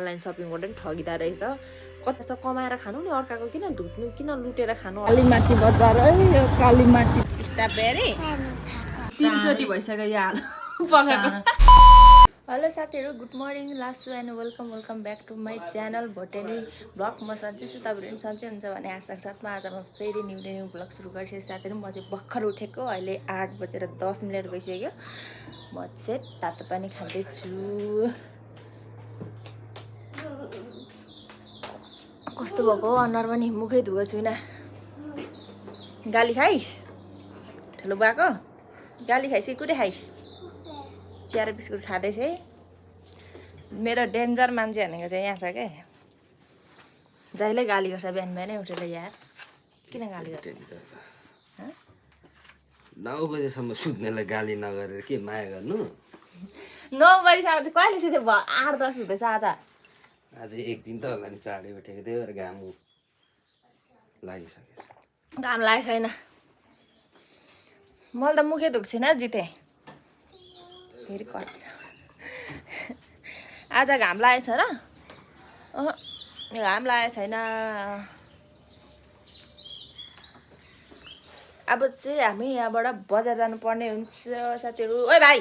online सपिङबाट पनि ठगिदा रहेछ कता छ कमाएर खानु नि अर्काको किन धुत्नु किन लुटेर खानु कालीमाटी बजार है यो कालीमाटी स्ट्रबेरी तीनचोटी भइसक्यो यहाँ पकाएको हेलो साथीहरु good morning last and welcome back to my channel भोटेनी ब्लग म सन्चै छु तपाईहरु पनि सन्चै हुन्छ भन्ने आशाका साथमा आज म फेरि न्यू ब्लग सुरु गरिसकेँ साथीहरु म चाहिँ भर्खर उठेको अहिले 8:10 भइसक्यो म चाहिँ तातो पानी खाँदै छु कस्तो भएको अनुहार पनि मुखै धुएको छुइनँ गाली खाइस ठुलो भएको गाली खाइस कुटे खाइस चिया र बिस्कुट खाँदैछ है मेरो डेन्जर मान्छे भनेको चाहिँ यहाँ छ के जहिले गाली गर्छ बिहान बिहानै उठेर यार किन गाली गर्छ 9 बजेसम्म सुत्नेलाई गाली नगरेर के माया गर्नु 9 बजेसम्म चाहिँ कहिले सुत्यो 8-10 हुँदैछ आज एक दिन त होला नि चाँडै उठेको थियो र घाम लागिसकेछ घाम लागेको छैन मैले त मुखै दुख्छ छैन जिते फेरि कट्छ आज घाम लागेको छ र घाम लागेको छैन अब चाहिँ हामी यहाँबाट बजार जानुपर्ने हुन्छ साथीहरु ओइ भाइ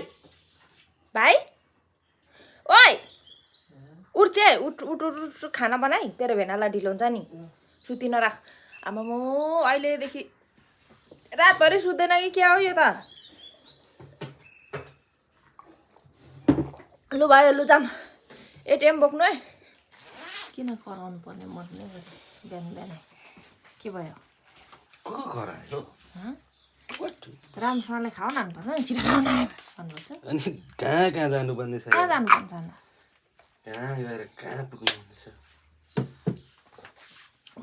भाइ ओइ उठ चाहिँ उठ खाना बनाइ तेरो भेनालाई ढिलो हुन्छ नि सुति नराख आमामो अहिलेदेखि रातभरि सुत्दैन कि क्या हो यो त लु भाइ लु जाम एटिएम बोक्नु है किन कराउनु पर्ने मन नै बिहान बिहान के भयो को करायो राम्रोसँगले खाऊ न भन्नुपर्छ नि छिटो खाऊ न भन्नुपर्छ अनि कहाँ जानुपर्ने छ कहाँ जानुपर्छ कहाँ गएर कहाँ पुग्नुपर्ने छ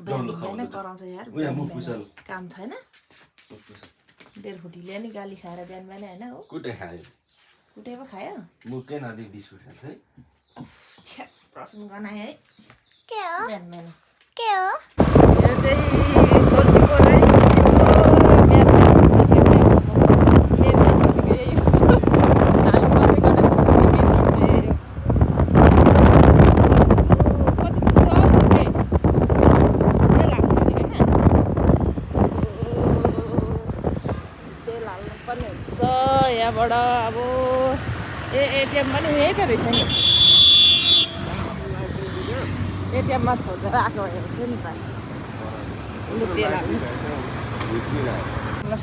बिहान कराउँछ यार काम छैन 1.5 फुटीले नि गाली खाएर बिहान बिहान होइन हो कुटे खायो कुटे पो खायो मुखै नदी बिस्कुट खान्छ है प्रश्न गनाए है के हो बिहान बिहान के हो यो चाहिँ सोल्टीको राइस यहाँबाट अब एटिएम पनि यही त रहेछ नि एटिएममा छोडेर आएको हेर्थ्यो नि त तेल हाल्नु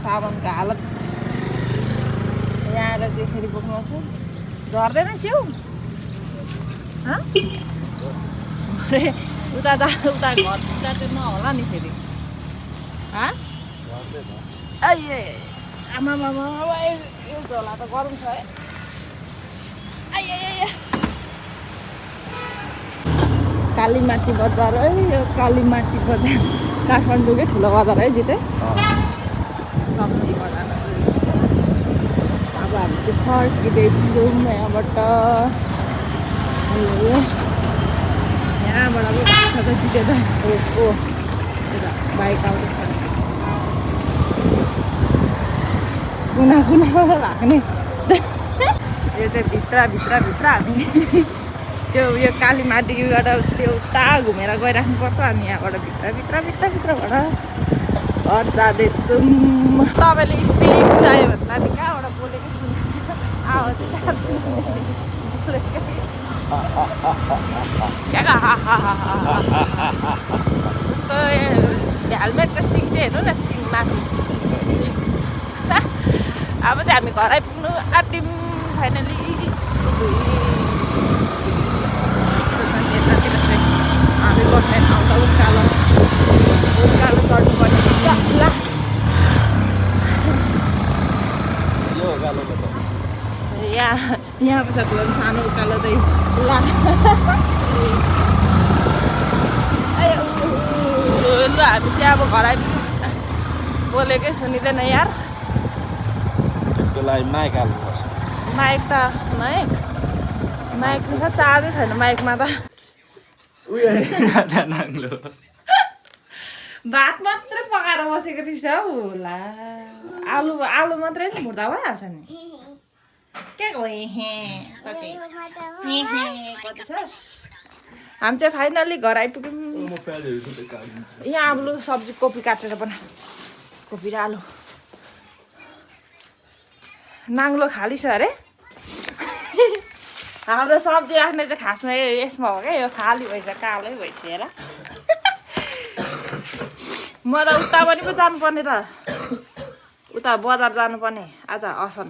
साबनको हालत यहाँ आएर चाहिँ यसरी बोक्नुपर्छ झर्दैन च्याउ उता घर चाहिँ नहोला नि फेरि आमा यो झोला त गरौँ छ है कालीमाटी बजार है यो कालीमाटी बजार काठमाडौँकै ठुलो बजार है जिते सब्जी बजार अब हामी चाहिँ फर्किँदैछौँ यहाँबाट यहाँबाट पो भएको छ त जिते त ओ बाइक आउँदैछ कुना राख्ने यो चाहिँ भित्र हामी त्यो यो कालीमाटीबाट त्यो उता घुमेर गइराख्नुपर्छ अनि यहाँबाट भित्रबाट घर जाँदैछौँ तपाईँले स्पिड आयो भने त अनि कहाँबाट बोलेकै सुन्नु आवाज उसको हेलमेटको सिङ चाहिँ हेर्नु न सिङ माथि अब चाहिँ हामी घर आइपुग्नु आँट्यौँ फाइनली हामी बस्ने ठाउँ त उकालो चढ्नुपर्ने यहाँ पछाडि झन् सानो उकालो चाहिँ ला लु हामी चाहिँ अब घर आइपुग्नु बोलेकै सुनिँदैन यार माइक हाल्नुपर्छ माइक छ चार्जै छैन माइकमा त भात मात्रै पकाएर बसेको रहेछ हौ ला आलु मात्रै नि भुट्दा भइहाल्छ नि के कति छस् हामी चाहिँ फाइनल्ली घर आइपुग्यौँ यहाँ अब लु सब्जी कोपी काटेर बना कोपी र आलु नाङ्लो खाली छ अरे हाम्रो सब्जी राख्ने चाहिँ खासमा यसमा हो क्या यो खाली भइसक्यो कालै भइसक्यो हेर म त उता पनि पो जानुपर्ने त उता बजार जानुपर्ने आज असन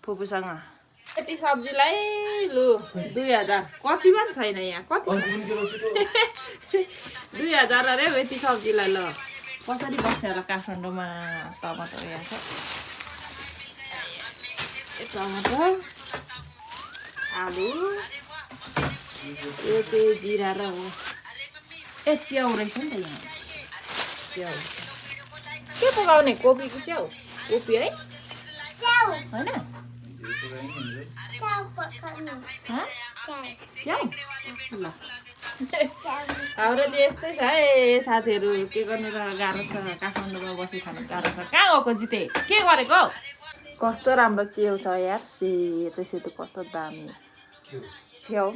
फुपूसँग यति सब्जीलाई लु 2000 कति पनि छैन यहाँ कति 2000 अरे यति सब्जीलाई ल कसरी बस्ने होला काठमाडौँमा टमाटर यहाँ छ टमाटर आलु यो चाहिँ जिरा र हो च्याउ रहेछ नि त यहाँ च्याउ के पकाउने कोपीको च्याउ कोपी है होइन हाम्रो चाहिँ यस्तै छ है साथीहरू के गर्ने र गाह्रो छ काठमाडौँमा बसी खानु गाह्रो छ कहाँ गएको जिते के गरेको कस्तो राम्रो च्याउ छ यार सेतो सेतो कस्तो दामी च्याउ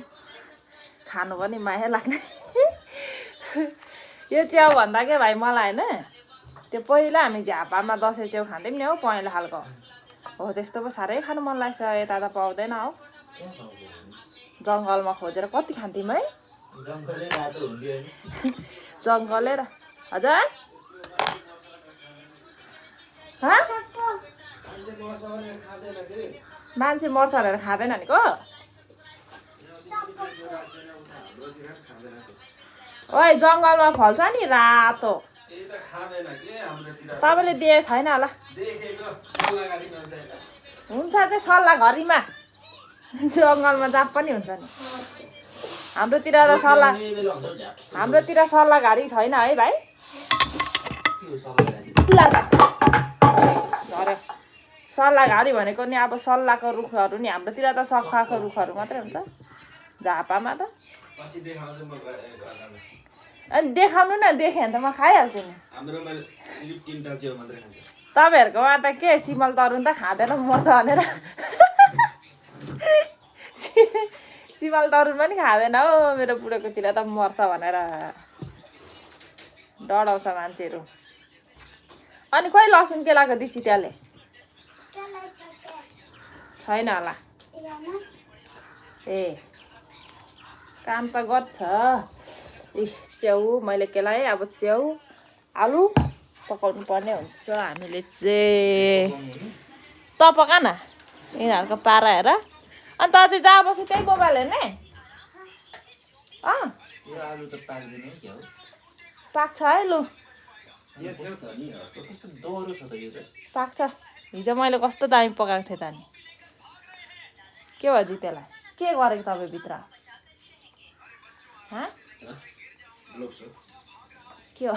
खानु पनि माया लाग्ने यो च्याउ भन्दा के भाइ मलाई होइन त्यो पहिला हामी झापामा दसैँ च्याउ खाँदैौँ नि हौ पहेँलो खालको हो त्यस्तो पो साह्रै खानु मन लाग्छ यता त पाउँदैन हौ जङ्गलमा खोजेर कति खान्थ्यौँ है जङ्गलै र हजुर मान्छे मर्छ भनेर खाँदैन नि को ओइ जङ्गलमा फल्छ नि रातो तपाईँले दिए छैन होला हुन्छ चाहिँ सल्लाह घरीमा जङ्गलमा जाप पनि हुन्छ नि हाम्रोतिर त सल्लाह घरी छैन है भाइ सल्लाह घारी भनेको नि अब सल्लाहको रुखहरू नि हाम्रोतिर त सखाको रुखहरू मात्रै हुन्छ झापामा त अनि देखाउनु न देखेँ भने त म खाइहाल्छु नि तपाईँहरूकोमा त के सिमल तरुन त खाँदैन मर्छ भनेर सिमल तरुन पनि खाँदैन हौ मेरो बुढोकोतिर त मर्छ भनेर डराउँछ मान्छेहरू अनि खोइ लसुन के लाग्यो दिची त्यसले छैन होला ए काम त गर्छ च्याउ मैले केलाई अब च्याउ आलु पकाउनु पर्ने हुन्छ हामीले चाहिँ त पका न यिनीहरूको पारा हेर अनि त चाहिँ जहाँ बस्यो त्यही मोबाइल हेर्ने पाक्छ है लु पाक्छ हिजो मैले कस्तो दामी पकाएको थिएँ त नि के भयो जितेलाई के गरेको तपाईँ भित्र के हो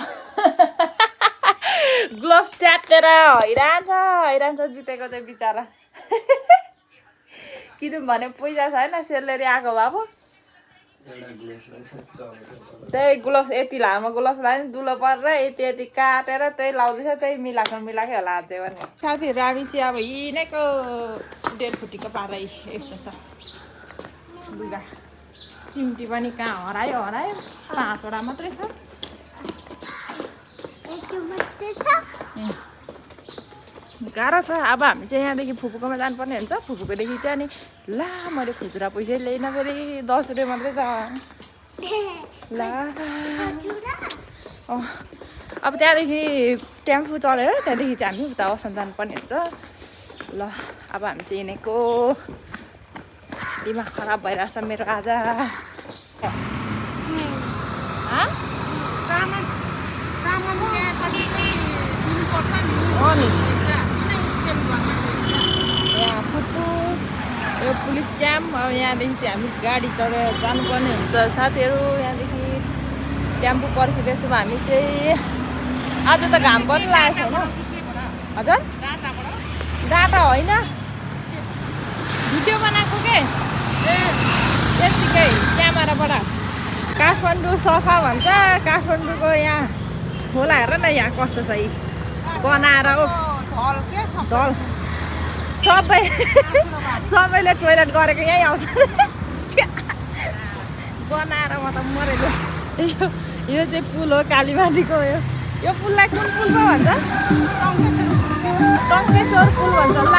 ग्लोभ च्यातेर हैरान छ जितेको चाहिँ बिचरा किनभने पैसा छैन सेलेरी आएको भए पो त्यही ग्लोभ्स यति लामो ग्लोभ्स लायो दुलो परेर यति यति काटेर त्यही लाउँदैछ त्यही मिलाएकै होला अझै पनि साथीहरू हामी चाहिँ अब हिँडेको 1.5 फुटीको पारै यस्तो छ लुगा चिम्टी पनि कहाँ हरायो 5वटा मात्रै छ गाह्रो छ अब हामी चाहिँ यहाँदेखि फुपूकोमा जानुपर्ने हुन्छ फुपूकोदेखि चाहिँ अनि ला मैले खुजुरा पैसै ल्याइन फेरि 10 रुपियाँ मात्रै छ ला अब त्यहाँदेखि टेम्पो चढेर त्यहाँदेखि चाहिँ हामी उता असन जानुपर्ने हुन्छ ल अब हामी चाहिँ हिँडेको दिमाग खराब भइरहेछ मेरो आज यहाँ फुपू यो पुलिस क्याम्प अब यहाँदेखि चाहिँ हामी गाडी चढेर जानुपर्ने हुन्छ साथीहरू यहाँदेखि टेम्पो पर्खिँदैछौँ हामी चाहिँ आज त घाम पनि लागेको छैन हजुर डाटा होइन भिडियो बनाएको के त्यतिकै क्यामेराबाट काठमाडौँ सफा भन्छ काठमाडौँको यहाँ खोला हेर न यहाँ कस्तो छ बनाएर ढल सबैले टोइलेट गरेको यहीँ आउँछ गनाएर म त मरेको यो चाहिँ पुल हो कालीमाटीको यो पुललाई कुन पुल पो भन्छ टङ्केश्वर पुल भन्छ ल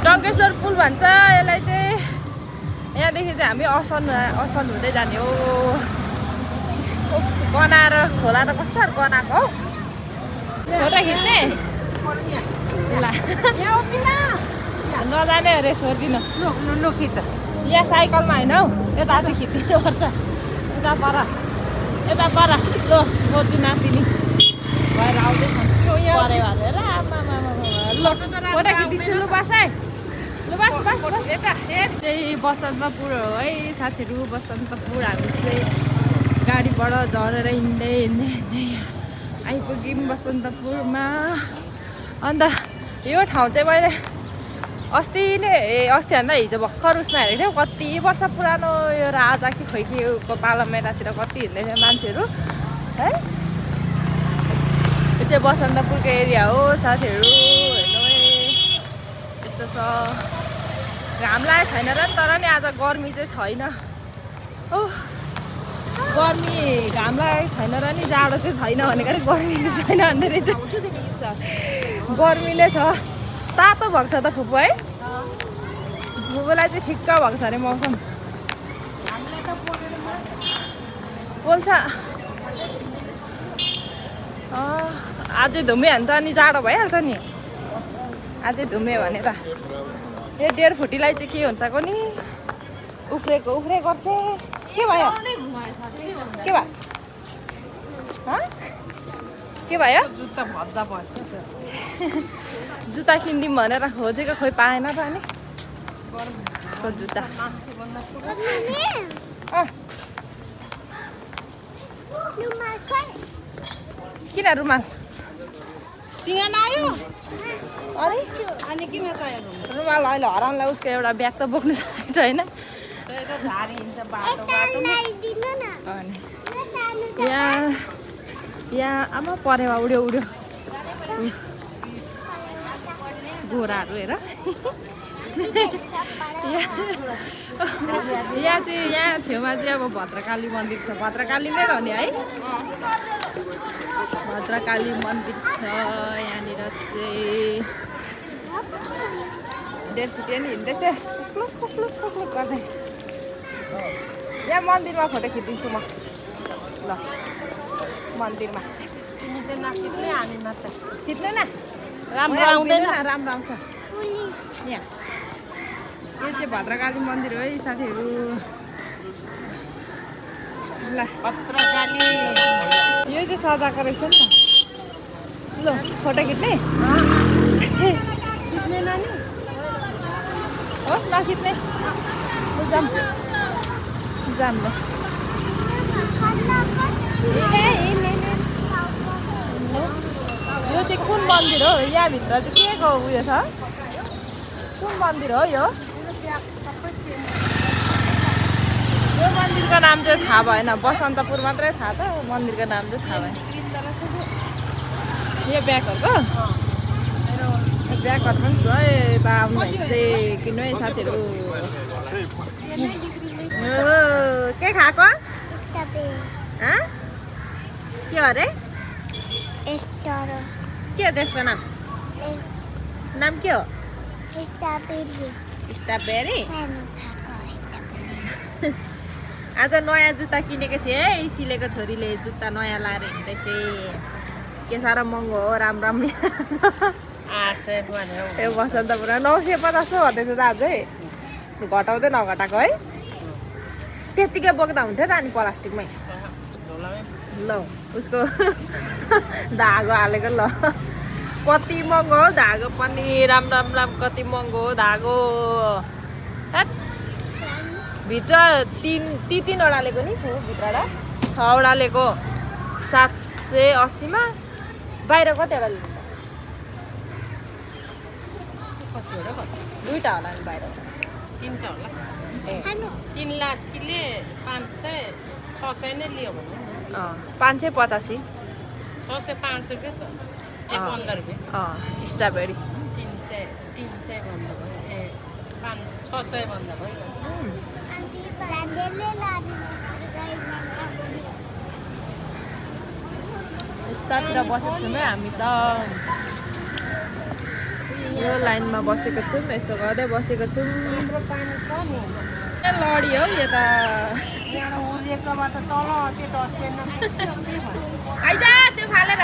टङ्केश्वर पुल भन्छ यसलाई चाहिँ यहाँदेखि चाहिँ हामी असन हुँदै जाने हो गनाएर खोला त कसरी गनाएको हौ फोटो खिच्ने ल नजाने अरे छोडिदिनु लु खिच्छ यहाँ साइकलमा होइन हौ यता चाहिँ खिच्दिनुपर्छ यता पर ल मोती नातिनी भएर आउँदैछ परे भनेर ल फोटो खिचिदिन्छु लु बस है लु बस त्यही बसन्तपुर हो है साथीहरू बसन्तपुर हामी चाहिँ गाडीबाट झरेर हिँड्दै आइपुग्यौँ बसन्तपुरमा अन्त यो ठाउँ चाहिँ मैले अस्ति भन्दा हिजो भर्खर उसमा हेरेको थियौँ कति वर्ष पुरानो यो राजा कि खोइ केको पाला मेलातिर कति हिँड्दै थियो मान्छेहरू है यो चाहिँ बसन्तपुरको एरिया हो साथीहरू हेर्नु है यस्तो छ घाम लागेको छैन र नि तर नि आज गर्मी चाहिँ छैन हो गर्मी घाम लागेको छैन र नि जाडो चाहिँ छैन भनेको अरे गर्मी चाहिँ छैन भन्दै रहेछ गर्मी नै छ तातो भएको छ त फुपू है फुपूलाई चाहिँ ठिक्क भएको छ अरे मौसम पोल्छ अझै धुमे भने त अनि जाडो भइहाल्छ नि अझै धुमे भने त यो 1.5 फुटीलाई चाहिँ के हुन्छ कोनी उफ्रे गर्छ के भयो जुत्ता भद्दा भयो जुत्ता किनिदिउँ भनेर खोजेको खोइ पाएन त अनि जुत्ता किन रुमाल सिंहन आयो अनि किन चाहियो रुमाल अहिले हराउनलाई उसको एउटा ब्याग त बोक्नु सकेको छैन झारी हिँड्छ बाटोमा यहाँ अब परेवा उड्यो गोराहरू हेर यहाँ छेउमा चाहिँ अब भद्रकाली मन्दिर छ भद्रकाली नै रहने है भद्रकाली मन्दिर छ यहाँनिर चाहिँ 1.5 फुटिया नि हिँड्दैछ गर्दै यहाँ मन्दिरमा फोटो खिचिदिन्छु म ल मन्दिरमा नखिच्ने हामी मात्र खिच्नु न राम्रो आउँदैन राम्रो आउँछ यहाँ यो चाहिँ भद्रकाली मन्दिर हो है साथीहरू ल भद्रकाली यो चाहिँ सजाएको रहेछ नि त ल फोटो खिच्ने खिच्ने नानी हो नखिच्ने जाम ल यो चाहिँ कुन मन्दिर हो यहाँभित्र चाहिँ के को उयो छ कुन मन्दिर हो यो मन्दिरको नाम चाहिँ थाहा भएन बसन्तपुर मात्रै थाहा छ मन्दिरको नाम चाहिँ थाहा भएन यो ब्यागहरूको ब्यागहरू पनि छ यता आउनुहुन्छ चाहिँ किन्नु है साथीहरू के खाएको के अरे के हो त्यसको नाम के हो स्ट्रबेरी आज नयाँ जुत्ता किनेको थिएँ है सिलेको छोरीले जुत्ता नयाँ लाएर हिँड्दैछ के साह्रो महँगो हो राम्रो यो बसन्तपुर 950 भन्दैछ त अझै घटाउँदै नघटाएको है त्यत्तिकै बोक्दा हुन्थ्यो त अनि प्लास्टिकमै ल उसको धागो हालेको ल कति महँगो हो धागो पनि राम कति महँगो हो धागो भित्र तीनवटा लिएको नि भित्रबाट 6वटा लिएको 780 मा बाहिर कतिवटा लिन्छ दुईवटा होला नि बाहिर 3टा होला 3 लाछीले 500 600 नै लियो भने 585 605 रुपियाँ त 115 रुपियाँ स्ट्रबेरी 300 भन्दा भयो 600 भन्दा भयो यतातिर बसेको छौँ है हामी त यो लाइनमा बसेको छौँ यसो गर्दै बसेको छौँ लडी हौ यता आइज त्यो फालेर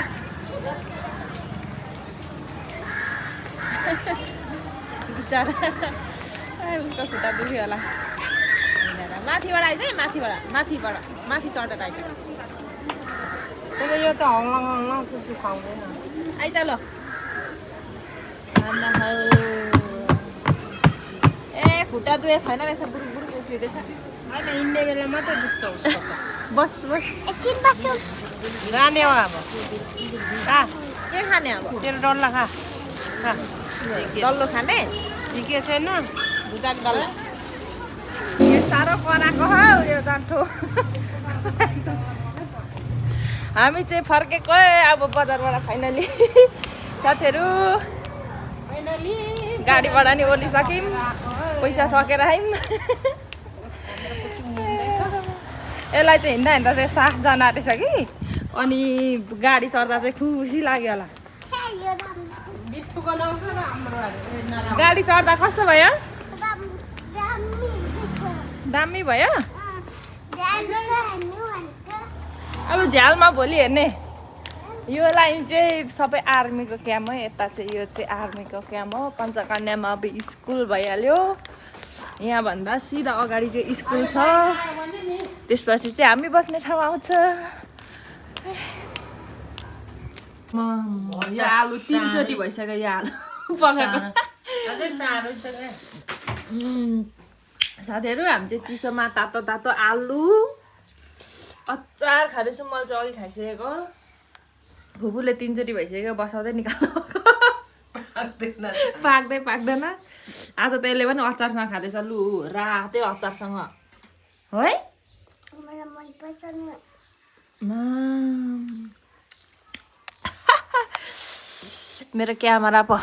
बिचारा उसको खुट्टा दुख्यो होला माथिबाट आइज है माथि चढेर आइज यो त हल्लाङ सुत्नु खाउँदैन आइज ल ए खुट्टा दुखे छैन रहेछ बुरुक बुरुक उफ्रिँदैछ होइन हिँड्ने बेला मात्रै दुख्छ उसको बस जाने हो अब खा के खाने अब तेरो डल्ला खा डल्लो खाने ठिकै छैन भुजाक डल्ला यो साह्रो कराएको हौ यो जान्ठो हामी चाहिँ फर्केको अब बजारबाट फाइनली साथीहरू गाडीबाट नि ओर्लिसक्यौँ पैसा सकेर आयौँ यसलाई चाहिँ हिँड्दा चाहिँ सास जान आँटेछ कि अनि गाडी चढ्दा चाहिँ खुसी लाग्यो होला गाडी चढ्दा कस्तो भयो दामी भयो अब झ्यालमा भोलि हेर्ने यो लाइन चाहिँ सबै आर्मीको क्याम्प हो यता चाहिँ यो चाहिँ आर्मीको क्याम्प हो पञ्चकन्यामा अब स्कुल भइहाल्यो यहाँभन्दा सिधा अगाडि चाहिँ स्कुल छ त्यसपछि चाहिँ हामी बस्ने ठाउँ आउँछ यो आलु 3 चोटि भइसक्यो यो आलु पकाएको साथीहरू हामी चाहिँ चिसोमा तातो तातो आलु अचार खाँदैछु मैले चाहिँ अघि खाइसकेको फुपूले 3 चोटि भइसक्यो बसाउँदै निकाल्नु पाक्दैन आज त यसले पनि अचारसँग खाँदैछ लु रातै अचारसँग है मेरो क्यामेरा पो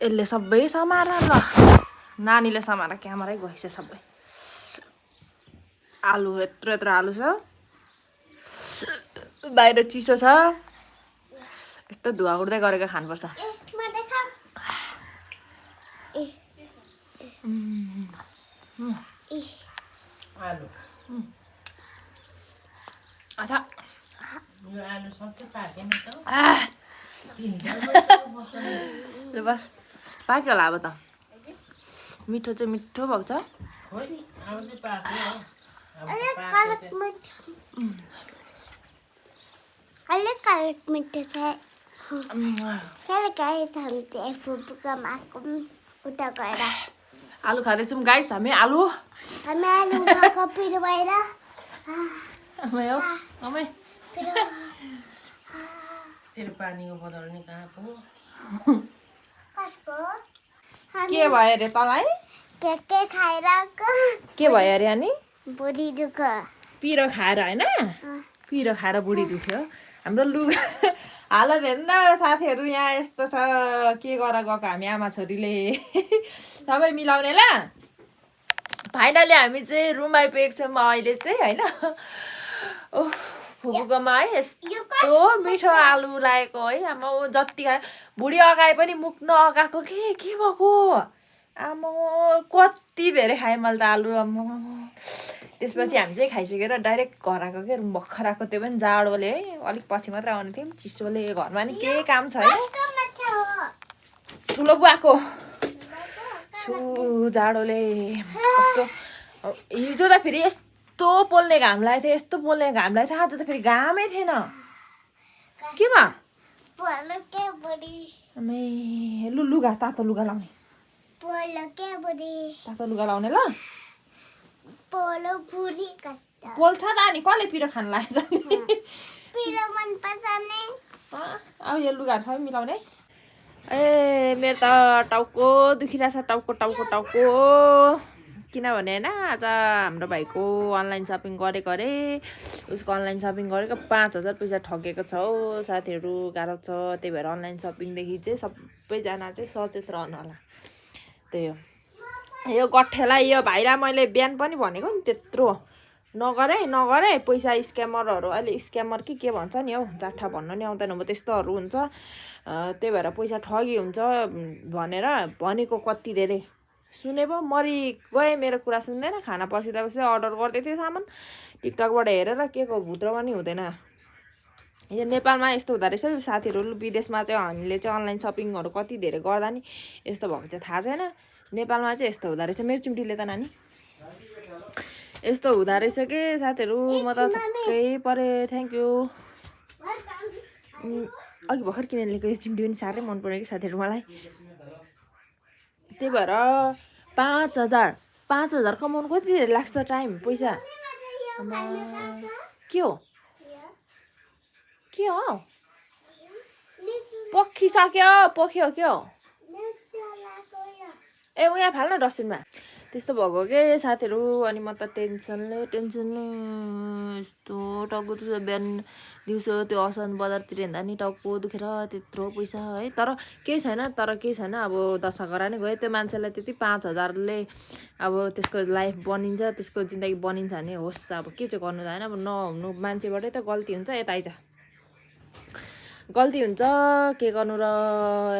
यसले सबै समार ल नानीले समार क्यामेरै गएछ सबै आलु यत्रो आलु छ बाहिर चिसो छ यस्तो धुवा उड्दै गरेको खानुपर्छ बस पाक्यो होला अब त मिठो चाहिँ मिठो भएको छ मिठो छ उता गएर आलु खाँदैछौँ गाइस हामी आलु पिरो भएर तेरो पानीको बोतल नि कहाँ पो कसको के भयो अरे तँलाई के खाएर के भयो अरे अनि बुढी दुख पिरो खाएर होइन पिरो खाएर बुढी दुख्यो हाम्रो लुगा हालत हेर्नु साथीहरू यहाँ यस्तो छ के गरेर गएको हामी आमा छोरीले सबै मिलाउने ल फाइनली हामी चाहिँ रुम आइपुगेको छौँ अहिले चाहिँ होइन फुपूकोमा है यस्तो मिठो आलु लागेको है आमा जति खायो बुढी अगाए पनि मुख नअगाएको के भएको आमा कति धेरै खाएँ मैले त आलु आमा त्यसपछि हामी चाहिँ खाइसकेर डाइरेक्ट घर आएको के रुम भर्खर आएको त्यो पनि जाडोले है अलिक पछि मात्र आउने थियौँ चिसोले घरमा नि केही काम छैन ठुलो बुवाको छु जाडोले कस्तो हिजो त फेरि यस्तो पोल्ने घाम लागेको थियो यस्तो पोल्ने घाम लागेको थियो आज त फेरि घामै थिएन केमा लु लुगा तातो लुगा लाउने तातो लुगा लाउने ल पोल्छ त अनि कसले पिरो खान लाग्यो अब यो लुगाहरू सबै मिलाउने ए मेरो त टाउको दुखिरहेछ टाउको किनभने होइन आज हाम्रो भाइको अनलाइन सपिङ गरेको अरे उसको अनलाइन सपिङ गरेको 5000 पैसा ठगेको छ हौ साथीहरू गाह्रो छ त्यही भएर अनलाइन सपिङदेखि चाहिँ सबैजना चाहिँ सचेत रहनु होला त्यही हो यो गठेलाई यो भाइलाई मैले बिहान पनि भनेको नि त्यत्रो नगर है पैसा स्क्यामरहरू अहिले स्क्यामर के भन्छ नि हौ जाठा भन्न नि आउँदैन म त्यस्तोहरू हुन्छ त्यही भएर पैसा ठगी हुन्छ भनेर भनेको कति धेरै सुने पो मरि गए मेरो कुरा सुन्दैन खाना पसिँदा अर्डर गर्दै थियो सामान टिकटकबाट हेरेर के को भुत्रो पनि हुँदैन यो नेपालमा यस्तो हुँदो रहेछ साथीहरू विदेशमा चाहिँ हामीले चाहिँ अनलाइन सपिङहरू कति धेरै गर्दा नि यस्तो भएको चाहिँ थाहा छैन नेपालमा चाहिँ यस्तो हुँदो रहेछ मेरो चिम्टीले त नानी यस्तो हुँदो रहेछ के साथीहरू म त छक्कै परे थ्याङ्क यू अघि भर्खर किनेर ल्याएको यो चिम्टी पनि साह्रै मन पऱ्यो कि साथीहरू मलाई त्यही भएर 5,000 कमाउनु कति धेरै लाग्छ टाइम पैसा के हो पोखियो के हो ए उहाँ फाल्न डस्टबिनमा त्यस्तो भएको के साथीहरू अनि म त टेन्सनले यस्तो टाउको दुख्छ बिहान दिउँसो त्यो असन बजारतिर हिँड्दा नि टाउको दुखेर त्यत्रो पैसा है तर केही छैन अब दशा गरा नै गयो त्यो मान्छेलाई त्यति 5,000ले अब त्यसको लाइफ बनिन्छ त्यसको जिन्दगी बनिन्छ भने होस् अब के चाहिँ गर्नु होइन अब नहुनु मान्छेबाटै त गल्ती हुन्छ यता आइज गल्ती हुन्छ के गर्नु र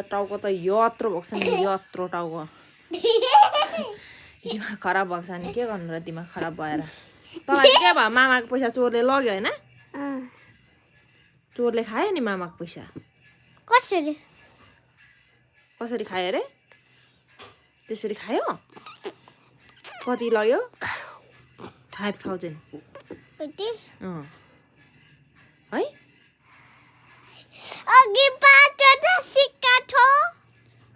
टाउको त यत्रो भएको छ नि यत्रो टाउको दिमाग खराब भएको छ नि के गर्नु र दिमाग खराब भएर तँलाई के भयो मामाको पैसा चोरले लग्यो होइन चोरले खायो नि मामाको पैसा कसरी खायो अरे त्यसरी खायो कति लग्यो 5,000 है अघि 5वटा सिक्का थियो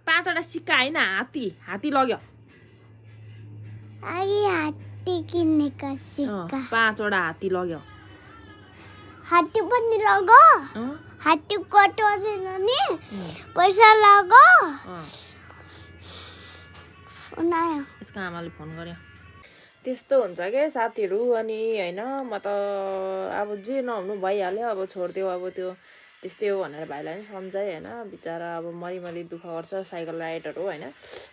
5वटा सिक्का होइन हात्ती लग्यो अघि हात्ती किनेको सिक्का 5वटा हात्ती लग्यो हात्ती पनि लगो हात्ती कटोरेन नि पैसा लगो फोन आयो यसको आमाले फोन गर्यो त्यस्तो हुन्छ क्या साथीहरू अनि होइन म त अब जे नहुनु भइहाल्यो अब छोडिदियो अब त्यो त्यस्तै हो भनेर भाइलाई पनि सम्झाएँ होइन बिचरा अब मरि दुःख गर्छ साइकल राइडर हो होइन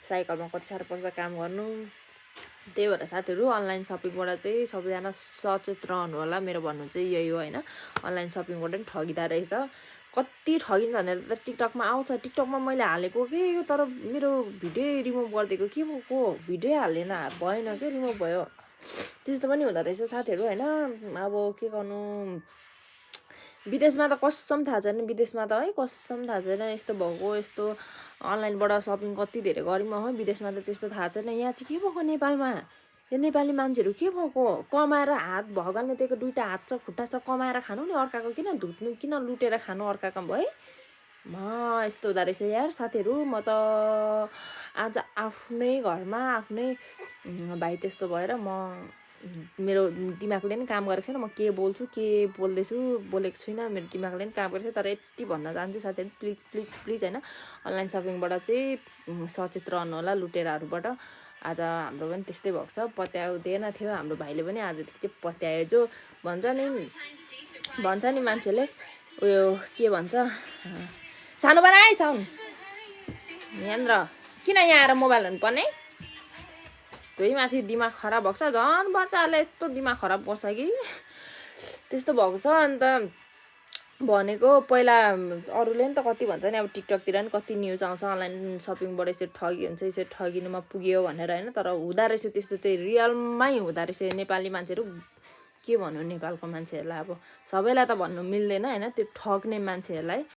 साइकलमा कति साह्रो पर्छ काम गर्नु त्यही भएर साथीहरू अनलाइन सपिङबाट चाहिँ सबैजना सचेत रहनु होला मेरो भन्नु चाहिँ यही हो होइन अनलाइन सपिङबाट पनि ठगिँदो रहेछ कति ठगिन्छ भनेर त टिकटकमा आउँछ टिकटकमा मैले हालेको कि तर मेरो भिडियो रिमुभ गरिदिएको के को भिडियो हालेन भएन के रिमुभ भयो त्यस्तो पनि हुँदो रहेछ साथीहरू होइन अब के गर्नु विदेशमा त कसम थाहा छैन विदेशमा त है कसम थाहा छैन यस्तो भएको यस्तो अनलाइनबाट सपिङ कति धेरै गऱ्यौँ है विदेशमा त त्यस्तो थाहा छैन यहाँ चाहिँ के भएको नेपालमा यो नेपाली मान्छेहरू के भएको कमाएर हात भगवानले दिएको 2टा हात छ खुट्टा छ कमाएर खानु नि अर्काको किन धुत्नु किन लुटेर खानु अर्काको भयो यस्तो हुँदो रहेछ यार साथीहरू म त आज आफ्नै घरमा आफ्नै भाइ त्यस्तो भएर मेरो दिमागले नि काम गरेको छैन म के बोल्छु के बोलेको छुइनँ मेरो दिमागले नि काम गरेको छ तर यति भन्न चाहन्छु साथीहरू प्लिज होइन अनलाइन सपिङबाट चाहिँ सचेत रहनु होला लुटेराहरूबाट आज हाम्रो पनि त्यस्तै भएको छ पत्याउँदैन थियो हाम्रो भाइले पनि आज चाहिँ पत्यायो जो भन्छ नि मान्छेले उयो के भन्छ सानो बनाइ साउन यहाँनिर किन यहाँ आएर मोबाइल हुनुपर्ने त्यही माथि दिमाग खराब भएको छ झन् बच्चाले यस्तो दिमाग खराब गर्छ कि त्यस्तो भएको छ अन्त भनेको पहिला अरूले नि त कति भन्छ नि अब टिकटकतिर नि कति न्युज आउँछ अनलाइन सपिङबाट यसरी ठगी हुन्छ यसरी ठगिनुमा पुग्यो भनेर होइन तर हुँदो रहेछ त्यस्तो चाहिँ रियलमै हुँदो रहेछ नेपाली मान्छेहरू के भन्नु नेपालको मान्छेहरूलाई अब सबैलाई त भन्नु मिल्दैन होइन त्यो ठग्ने मान्छेहरूलाई